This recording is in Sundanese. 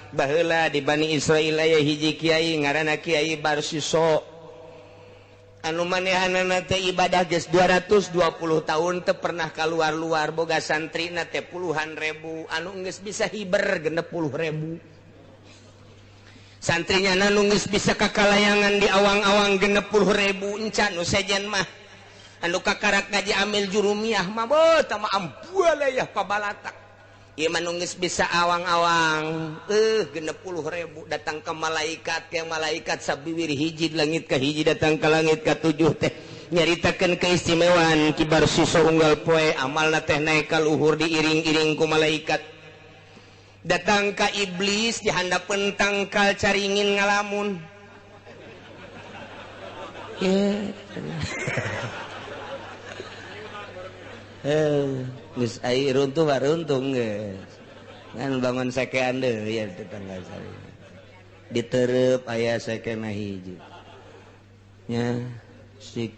Baheula di Bani Israil aya hiji kiai ngaranna Kiai Barsiso, anu manehanana teh ibadah geus 220 tahun teu pernah keluar-luar, boga santrina teh puluhan ribu, anu geus bisa hiber 60.000 santrinya, anu geus bisa kakalayangan di awang-awang 60.000. Encan nu sejen mah, anu kakarak ngaji amil jurumiyah mah beuh tama ambualayah pabalatak. Ieu mah nu geus bisa awang-awang 60.000. Datang ke malaikat, ke malaikat sabiwir hiji langit ka hiji, datang ke langit ka tujuh teh nyaritakeun keistimewaan Ki Barsiso. Unggal poe amalna teh naik ka luhur, diiring-iring ku malaikat. Datang ka iblis, di handapeun tangkal caringin ngalamun. Yeah. Geus ai runtuh mah runtuh geus. Ngan bangun sekean deui ya tetangga saya. Diterep aya sekena hiji. Nya siki.